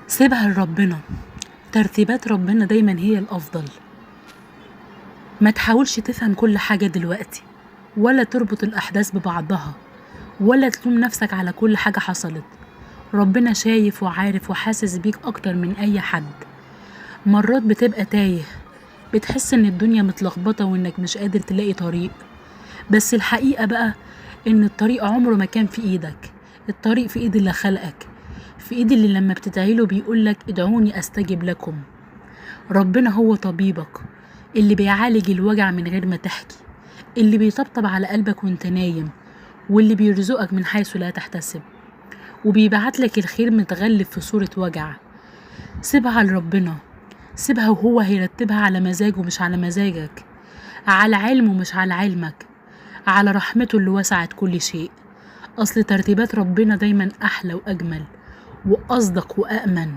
سيبها لربنا، ترتيبات ربنا دايما هي الأفضل. ما تحاولش تفهم كل حاجة دلوقتي، ولا تربط الأحداث ببعضها، ولا تلوم نفسك على كل حاجة حصلت. ربنا شايف وعارف وحاسس بيك أكتر من أي حد. مرات بتبقى تايه، بتحس إن الدنيا متلخبطة وإنك مش قادر تلاقي طريق، بس الحقيقة بقى إن الطريق عمره ما كان في إيدك. الطريق في إيد اللي خلقك، في إيد اللي لما بتدعيله بيقولك ادعوني أستجب لكم. ربنا هو طبيبك اللي بيعالج الوجع من غير ما تحكي، اللي بيطبطب على قلبك وانت نايم، واللي بيرزقك من حيث لا تحتسب، وبيبعت لك الخير متغلف في صورة وجع. سيبها لربنا، سيبها وهو هيرتبها على مزاجه مش على مزاجك، على علمه مش على علمك، على رحمته اللي وسعت كل شيء. أصل ترتيبات ربنا دايما أحلى وأجمل وأصدق وأأمن.